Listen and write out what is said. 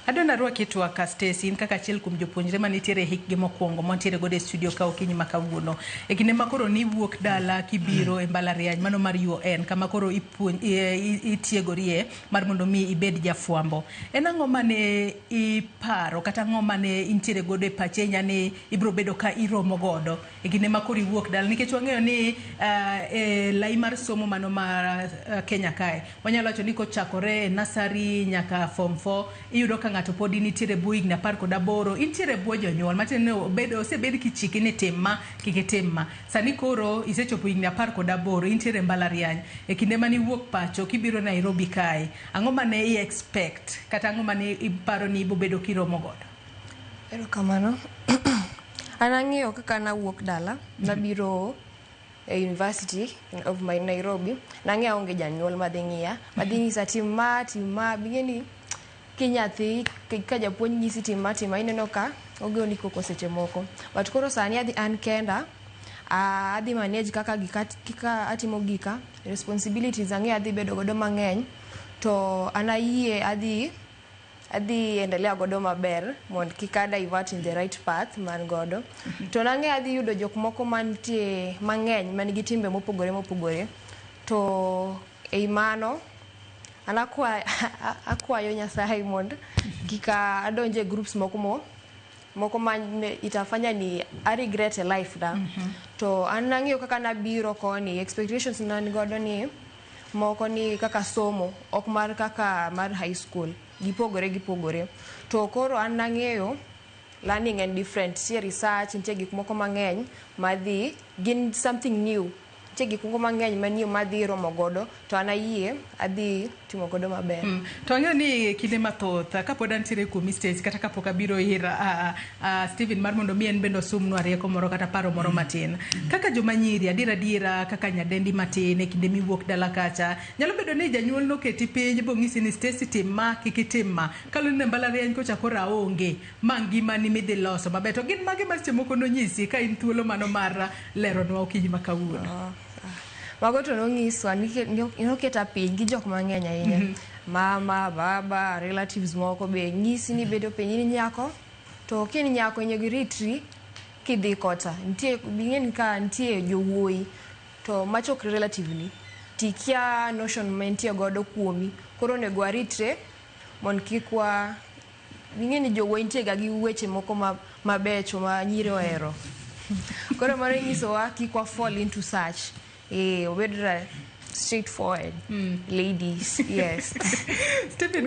Adwa narwaki e twak ka Stacy, in kaka achiel kuom jopuonjre manitiere e hikgi mokwongo mantiere godo e studio ka okinyi ma kawuono. E kinde ma koro niwuok dala kibiro e mbalariany mano mar UoN kama koro itiegorie mar mondo mi ibed jafwambo. En ang'o mane iparo kata ang'o mane intiere godo e pachi ahinya ni ibiro bedo ka iromo godo e kinde ma koro iwuok dala nikech wang'eyo ni e lai mar somo mano mar Kenya kae wanyalo wacho ni kochakore e nursery nyaka form 4 iyudo ka ng'ato podi nitiere bwo higni 18 intiere bwo jonyuol matiende ni obedo osebed kichiki ni tim ma kik itim ma sani koro isechopo higni 18 intiere e mbalariany e kinde mane iwuok pacho kibiro Nairobi kae ang'o mane i expect kata ang'o mane iparo ni ibobedo kiromo godo? Erokamano. An ang'eyo kaka nawuok dala, nabiro e University of my Nairobi. Nang'eyo aonge janyuol madhi ng'iya, madhi nyisa tim ma, tim ma. Bing'e ni kinyathi ka japuonj nyisi tim ma, tim ma, ineno ka ogoni koko seche moko. But koro sani adhi an kenda, adhi manage kaka gika, kaka atimo gika, responsibilities ang'eyo adhi bedo godo mang'eny, to an ayie adhi endelea godo maber mondo kik a divert in the right path man godo. To nang'eyo adhi yudo jok moko mantie mang'eny man gi timbe mopogore mopogore. To ei mano, an akwayo Nyasaye mondo kik adonj e groups moko mo moko ma itafanya ni a regret e life na. To an nang'eyo kaka nabiro koni, expectations nan godo ni moko ni kaka somo, ok mar kaka mar high school, gipogore gipogore. To koro an nang'eyo learning en different, nitie research, nitie gik moko mang'eny madhi, gin something new. Nitie gik moko mang'eny manyien madhi romo godo, to an ayie adhi timo godo maber. To ang'eyo ni kinde mathoth kapod antiere kuomi Stacy kata kapok abiro ir Stephen mar mondo mi en bende osumnwa rieko moro kata paro moro matin. Kaka joma nyiri adiera adiera kaka nyadendi matin e kinde miwuok dala kacha nyalo bedo ni janyuol noketi piny bong'isi ni Stacy tim ma kik itim ma kaluwore ni mbalariany kocha koro aonge ma ngimani midhi loso maber to gin mage ma seche moko nonyisi ka in thuolo mano mar leronwa okinyi ma kawuono. Mago to nonyiswa noketa piny gi jok mang'eny ahinya. Mama, baba, relatives moko be nyisi ni bedo piny in nyako to kin nyako onego iritri kidhi kocha. Nitie ing'e ni ka nitie jowuoyi to macho ok relative ni tikia notion ma entie godo kuomi. Koro onego waritre mondo kik wa ing'e ni jowuoyi nitie ga gi weche moko mabecho ma nyiri ohero. Koro mano nyisowa kik wa fall into such. Wabed straightforward ladies. Yes. Stephen.